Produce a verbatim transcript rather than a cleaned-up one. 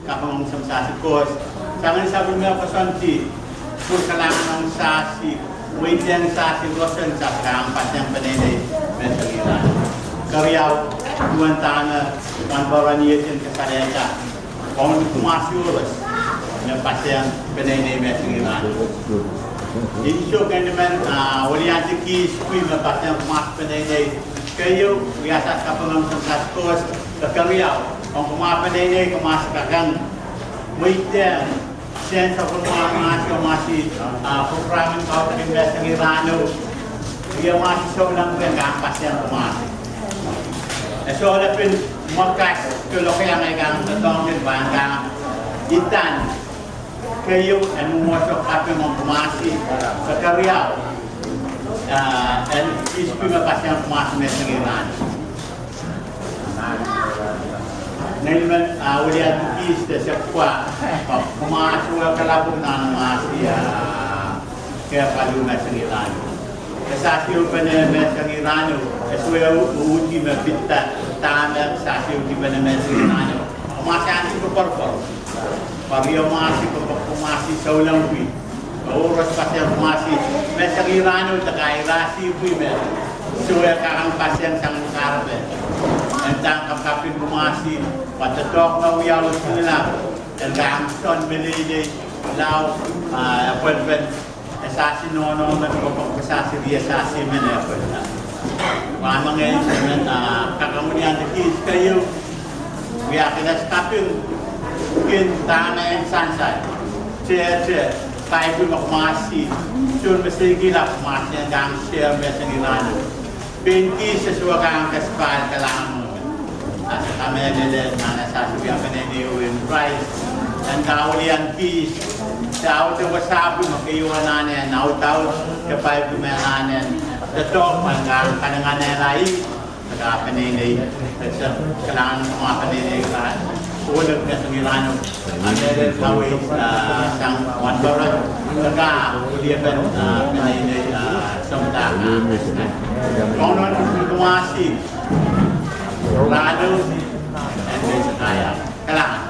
Sapwellime Sahsi Koht, sang ni sapwellime koasoandi, pwurkalahngan ong Sahsi, mweidehng Sahsi roson sang kak pasang peneinei me sangih rahno. Keriau, duwen dahme Wahnpoaron Iehden kasalehda ong kumasi koaros me pasang peneinei me sangih rahno. Ni soh ken men, ah, weliandi kihs pwe me pasang kumasi peneinei. Keieu, wia Sahsi kaping ong Sahsi Koht, keriau, ong kumwa peneinei, kumasi kak en mweidehng, sen sapwellime mwahu, mwahu, ah, program en kaudokiong me sangih rahno. Wia mwahu souleng pwe en kak pasang kumasi. E sohla pil mwakas ke lokaia ngehi kak doadoahngki pahn kak idan. Keieu, en mwomwohdiso kaping ong kumasi, keriau, ah, en kihs pwe me pasang kumasi me sangih rahno. Ngehi men, ah, weliandi kihs de sekwa, kumasi wia kalapw nan masi, ah, ke palu me sangih rahno. E sahsi uhpene me sangih rahno, e sohte uhdi me pid dahme sahsi uhdi pene me sangih rahno. Kumasi ahnsou koapworopwor. Pwe wia masi, pwe kumasi souleng pwe. Koaros pasang kumasi me sangih rahno, de kairasi pwe me sohte kak pasang sang kahrepe. En dang kapkapin kumasi, pwe doadoahk me wiawi sila, en dang sohn meleilei, lao, ah, apwelpen. E sahsi nohno men, pwe pwe sahsi rie sahsi men e pwe. Pwe mengei men, ah, kak weliandi kihs keieu. Wia kin Sahsi kaping kin dahme en sansal. Te, te, Paipu me kumasi, sohn me sangih rahno kumasi en dang share me sangih rahno. Pein kihs e sohte kak kesempwal kalahngan. Ah, se kamehlele nan e sahsi wia peneinei en Krais. En kak weliandi kihs, se audepe sahpw me keieu anahne en audaud, ke Paipu me anahne en doadoahk me en kak kanenganehla ih, se kak peneinei, se kalahngan kumwa peneinei kak, sohte me sangih rahno. Kamehlele kawei, ah, sang Wahnpoaron, se kak wiepen, ah, peneinei, ah, sounpar. Kauno kumasi rahno, en me se kak ia. Kalahngan.